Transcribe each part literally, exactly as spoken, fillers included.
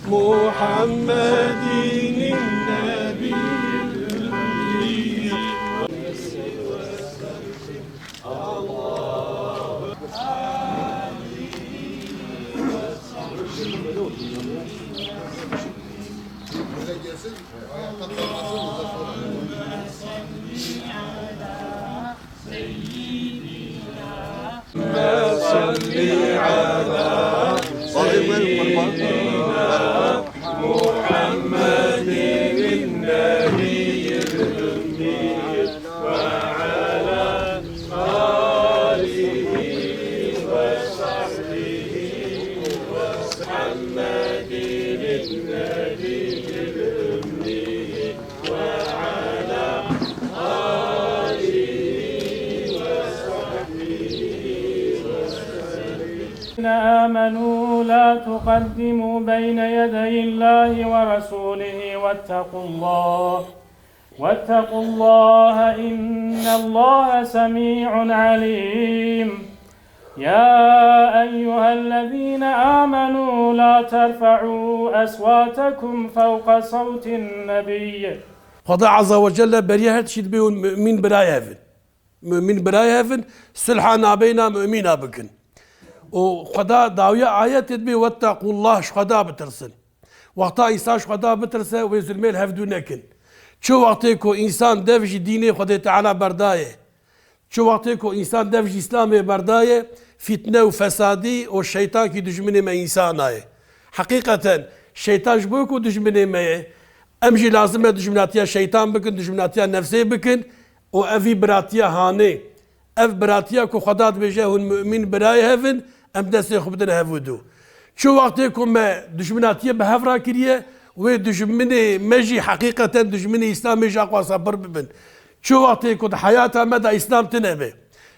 محمد النبي الأمي. صل على سيدنا محمد النبي الأمي وعلى آله وصحبه وسلم. محمد النبي الأمي وعلى آله وصحبه وسلم. الذين آمنوا لا تقدموا بين يدي الله ورسوله واتقوا الله، واتقوا الله إن الله سميع عليم. يا أيها الذين آمنوا لا ترفعوا أصواتكم فوق صوت النبي. Xweda Azze ve Celle beriya her tiştî dibê hûn mumîn birayê hev in. Mumîn birayê hev in, sulha nabeyna mumîna bikin. Û Xweda dawiya ayetê dibê, "Wettequllah", ji Xweda bitirsin. Wexta însan ji Xweda bitirse, wê zulmê li hevdû nekin. Çi wextê ku însan dev ji dînê Xwedê Teala berdaye, çi wextê ku însan dev ji Îslamê berdaye, fîtne û fesadî û şeytankî dijminê me însan e. Heqîqeten, şeytan ji bo ku dijminê me ye, em jî lazim e dijminatiya şeytan bikin, dijminatiya nefsê bikin û ev vî biratiya hanê. Ev biratiya ku Xweda dibêje, hûn mumîn birayê hev in, em destê xwe bidin hevûdû. Çi wextê ku me dijminatiyê bi hev re kiriye, wê dijminê me jî heqîqeten dijminê Îslamê jî axwasa pir bibin. Çi wextê ku di heyata me de Îslam tune be,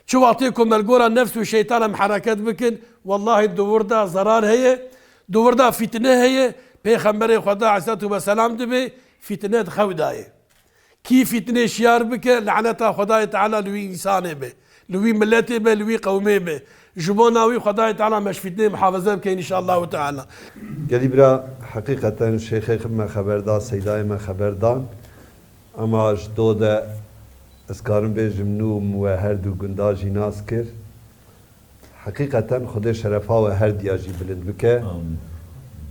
çi wextê ku me li gora nefs û şeytan em hereket bikin, wellahî di wir de zerar heye, di wir de fîtne heye. Pêxemberê Xweda aleyhisselatu vesselam dibê fîtne di xew de ye. Kî fîtnê şiyar bike, laneta Xwedayê Teala li wî însanê be, li wî miletê be, li wî qewmê be. Ji bona wî Xwedayê Teala me ji fîtnê muhafaze bike înşallahu teala. Gelî bira, heqîqeten şêxê me xeber da, seydayê me xeber dan. Ema ji do de ez karim bêjim nû min we her du gunda jî nas kir. Heqîqeten Xwedê şerefa we her diya jî bilind bike. Amîn.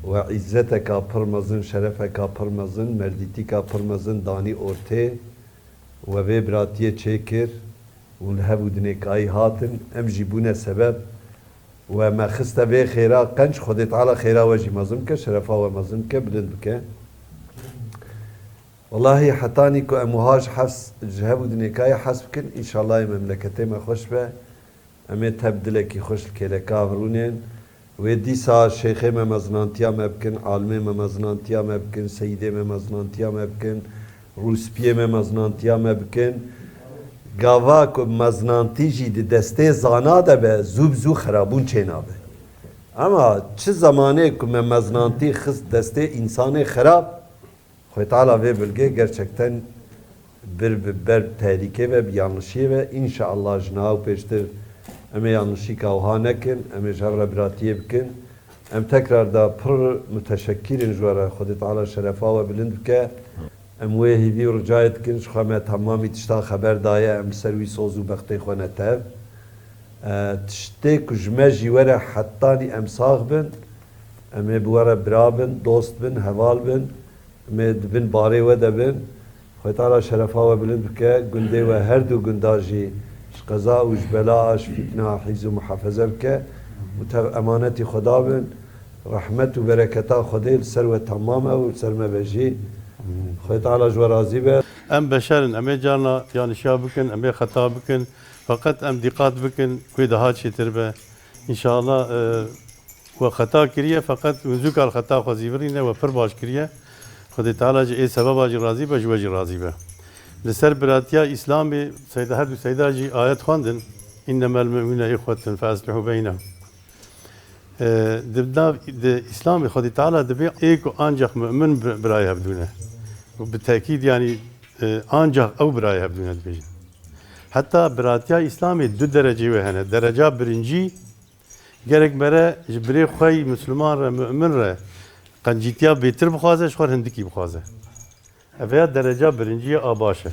We îzzeteka pir mezin, şerefeka pir mezin, merdîtîka pir mezin danî ortê. We vê biratiyê çêkir û li hev û dinêkayî hatin. Em jî bûne sebeb. We me xiste vê xêra qenc, Xwedê Teala xêra we jî mezin bike, şerefa we mezin bike, bilind bike. Wellahî hetanî ku em wiha ji hes, ji hev û dinêkayê hes bikin, înşallah ê memleketê me xweş be. Em ê tev dilekî xweş li kêleka ev rûnên. Wê dîsa şêxê me mezinantiya me bikin, alimê me mezinantiya me bikin, seyîdê me mezinantiya me bikin, rûspiyê me mezinantiya me bikin. Gava ku mezinantî jî di destê zana de be, zû bi zû xerabûn çênabe. Ema çi zemanê ku me mezinantî xist destê însanê xerab, Xwê Teala vê bilgê gerçekten bir bi ber tehlîkê ve, bi yanlışiyê ve. Înşeallah ji niha û pêştir em ê yanlışîka wiha nekin, em ê ji hev re biratiyê bikin. Em tekrar da pir muteşekkir in ji we re. Xwedê Teala şerefa we bilind bike. Em wê hîvî û ricayê dikin, ji xwe me temamî tişta xeber daye, em li ser wî soz û bextê xwe ne tev. E, tiştê ku ji me jî were hetanî em sax bin, em ê bi we re bira bin, dost bin, heval bin. Em ê di bin barê we de bin. Xwê Teala şerefa we bilind bike, gundê we her du gunda jî ji qeza û ji bela, ji fîtina hîz û muhafaze bike û tev emanetî Xweda bin. Rehmet û bereketa Xwedê li ser we temam e û li ser me be jî. Xwê Teala ji we razî be. Em beşer in, em ê carna yanlişiya bikin, em ê xeta bikin. Feqet em dîqat bikin, wê daha çêtir be. Înşallah, e, we xeta kiriye, feqet hûn zû kar xeta xwe zîvirîne, we pir baş kiriye. Xwedê Teala ji ê sebeba jî razî be, ji we jî razî be. Li ser biratiya Îslamê, seyda, her du seyda jî ayet xwendin, "Înnemel mu'minûne îxwetun fe eslihû beynehum." E, di nav, di Îslamê Xwedê Teala dibê ê ku ancax mu'min bi-, birayê hevdû ne. Û bi tekîd, yanî, e, ancax ew birayê hevdû ne dibêjin. Heta biratiya Îslamê du derecê wê hene. Dereca birincî, gerek mere ji birê xwe yî Misliman re, mu'min re, Qencîtiya bêtir bixwaze, ji xwe hindikî bixwaze. Ev ya dereca birinciyê a baş e.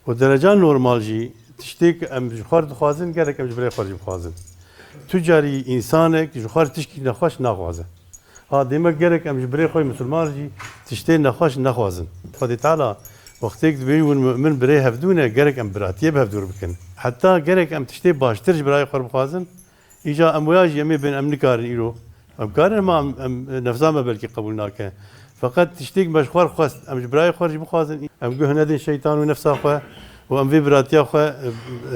Û dereca normal jî tiştê ku em ji xwe dixwazin, gerek em ji birê xwe jî bixwazin. Tu carî însanek ji xwe tişkî nexweş naxwaze. Ha, demek gerek em ji birê xwe misilman jî tiştê nexweş nexwazin. Xwedê Teala wextêk dibêjin mumin birê hevdû ne, gerek em biratiyê bi hevdûr bikin. Heta gerek em tiştê baştir ji birayê xwe bixwazin, Îja em waya jî em ê bên, em nikarin îro. Em karin, hema em, em nefsa me belkî qebûl nake. Feqet tiştêk me ji xwe xwest, em ji birayê xwe jî bixwazin, em guh nedin şeytan û nefsa xwe û em vê biratiya xwe, e,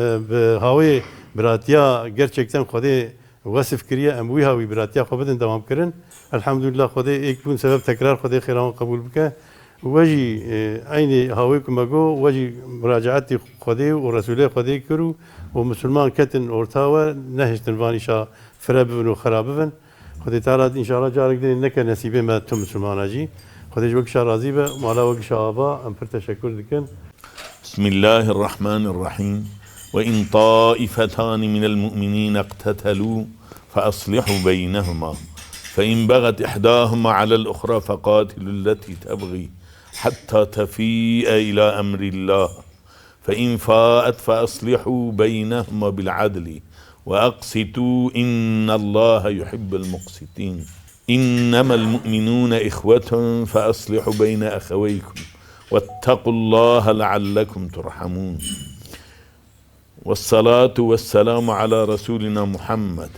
e, bi hawê biratiya gerçekten Xwedê wesif kiriye, em wî hawî biratiya xwe bidin dewamkirin. Elhamdülillah, Xwedê êk bûn sebeb tekrar Xwedê xêra wan qebûl bike. We jî, e, eynî hawê ku me got, we jî muracaetî Xwedê û Resûlê Xwedê kir û, û misilman ketin orta we, nehiştin van îşa fire bibin û xera bibin. Xwedê Teala înşallah carek din neke nesîbê me tu misilmana jî. Xwedê ji we gişa razî be, mala we gişa ava, em pir teşekur dikin. بسم الله الرحمن الرحيم. وإن طائفتان من المؤمنين اقتتلوا فأصلحوا بينهما، فإن بغت إحداهما على الأخرى فقاتلوا التي تبغي حتى تفيء إلى أمر الله، فإن فاءت فأصلحوا بينهما بالعدل وأقسطوا إن الله يحب المقسطين. إنما المؤمنون إخوة فأصلحوا بين أخويكم واتقوا الله لعلكم ترحمون. والصلاة والسلام على رسولنا محمد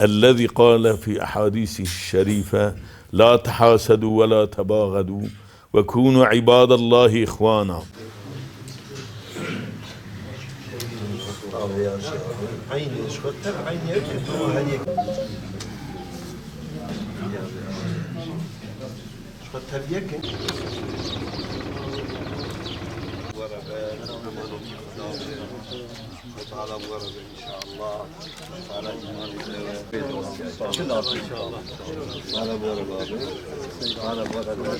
الذي قال في أحاديثه الشريفة: لا تحاسدوا ولا تباغضوا وكونوا عباد الله إخوانا. Xwe tev yek in. Were be, emanetî Xuda be. Xwe Teala bi we re be înşallah. Teala îmanê te be. Teala bi we re be. Teala bi we re be. Teala bi we re be.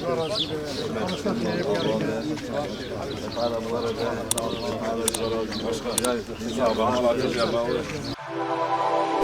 Teala bi we re be.